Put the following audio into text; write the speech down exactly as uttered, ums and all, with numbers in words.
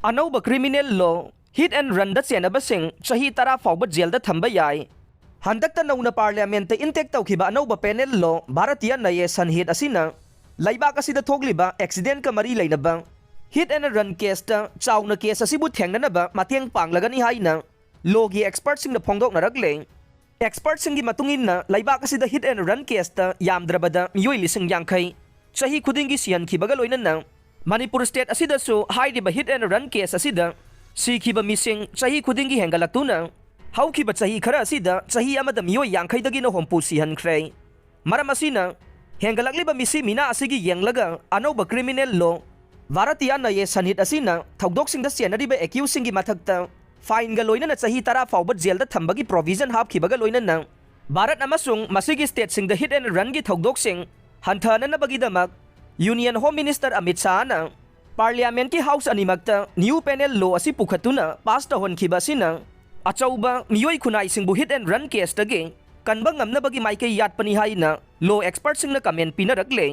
ꯑꯅꯧꯕ criminal law hit and runꯗ ꯆꯦꯟꯅꯕꯁꯤꯡ ꯆꯍꯤ ꯇꯔꯥ ꯐꯥꯎꯕ ꯖꯦꯜꯗ ꯊꯝꯕ ꯌꯥꯏ꯫ ꯍꯟꯗꯛꯇ ꯅꯧꯅ Parliamentꯇ intake ꯇꯧꯈꯤꯕ ꯑꯅꯧꯕ penal law Bharatiya Nyaya Sanhita ꯑꯁꯤꯅ ꯂꯩꯕꯥꯛ ꯑꯁꯤꯗ ꯊꯣꯛꯂꯤꯕ accidentꯀ ꯃꯔꯤ ꯂꯩꯅꯕ hit and run caseꯇ ꯆꯥꯎꯅ case ꯑꯁꯤꯕꯨ ꯊꯦꯡꯅꯅꯕ ꯃꯇꯦꯡ ꯄꯥꯡꯂꯒꯅꯤ ꯍꯥꯏꯅ lawꯒꯤ expertꯁꯤꯡꯅ ꯐꯣꯡꯗꯣꯛꯅꯔꯛꯂꯦ꯫ Expertꯁꯤꯡꯒꯤ ꯃꯇꯨꯡ ꯏꯟꯅ ꯂꯩꯕꯥꯛ ꯑꯁꯤꯗ hit and run caseꯇ ꯌꯥꯝꯗ꯭ꯔꯕꯗ ꯃꯤꯑꯣꯏ ꯂꯤꯁꯤꯡ ꯌꯥꯡꯈꯩ ꯆꯍꯤ ꯈꯨꯗꯤꯡꯒꯤ ꯁꯤꯍꯟꯈꯤꯕꯒ ꯂꯣꯏꯅꯅ ꯃꯅꯤꯄꯨꯔ state ꯑꯁꯤꯗꯁꯨ ꯍꯥꯏꯔꯤꯕ hit and run case ꯑꯁꯤꯗ ꯁꯤꯈꯤꯕ ꯃꯤꯁꯤꯡ ꯆꯍꯤ ꯈꯨꯗꯤꯡꯒꯤ ꯍꯦꯟꯒꯠꯂꯛꯇꯨꯅ ꯍꯧꯈꯤꯕ ꯆꯍꯤ ꯈꯔ ꯑꯁꯤꯗ ꯆꯍꯤ ꯑꯃꯗ ꯃꯤꯑꯣꯏ ꯌꯥꯡꯈꯩꯗꯒꯤꯅ ꯍꯨꯝꯐꯨ ꯁꯤꯍꯟꯈ꯭ꯔꯦ꯫ ꯃꯔꯝ ꯑꯁꯤꯅ ꯍꯦꯟꯒꯠꯂꯛꯂꯤꯕ ꯃꯤꯁꯤ ꯃꯤꯅꯥ ꯑꯁꯤꯒꯤ ꯌꯦꯡꯂꯒ ꯑꯅꯧꯕ criminal law Bharatiya Nyaya Sanhita ꯑꯁꯤꯅ ꯊꯧꯗꯣꯛꯁꯤꯡꯗ ꯆꯦꯟꯅꯔꯤꯕ accusedꯁꯤꯡꯒꯤ ꯃꯊꯛꯇ fineꯒ ꯂꯣꯏꯅꯅ ꯆꯍꯤ ꯇꯔꯥ ꯐꯥꯎꯕ ꯖꯦꯜꯗ ꯊꯝꯕꯒꯤ provision ꯍꯥꯞꯈꯤꯕꯒ ꯂꯣꯏꯅꯅ ꯚꯥꯔꯠ ꯑꯃꯁꯨꯡ ꯃꯁꯤꯒꯤ stateꯁꯤꯡꯗ hit and runꯒꯤ ꯊꯧꯗꯣꯛꯁꯤꯡ ꯍꯟꯊꯍꯟꯅꯕꯒꯤꯗꯃꯛ Union Home Minister Amit ꯁꯥꯍꯅ Parliamentꯀꯤ house ꯑꯅꯤꯃꯛꯇ new penal law ꯑꯁꯤ ꯄꯨꯈꯠꯇꯨꯅ pass ꯇꯧꯍꯟꯈꯤꯕ ꯑꯁꯤꯅ ꯑꯆꯧꯕ ꯃꯤꯑꯣꯏ ꯈꯨꯟꯅꯥꯏꯁꯤꯡꯕꯨ hit and run caseꯇꯒꯤ ꯀꯟꯕ ꯉꯝꯅꯕꯒꯤ ꯃꯥꯏꯀꯩ ꯌꯥꯠꯄꯅꯤ ꯍꯥꯏꯅ law expertꯁꯤꯡꯅ comment ꯄꯤꯅꯔꯛꯂꯦ꯫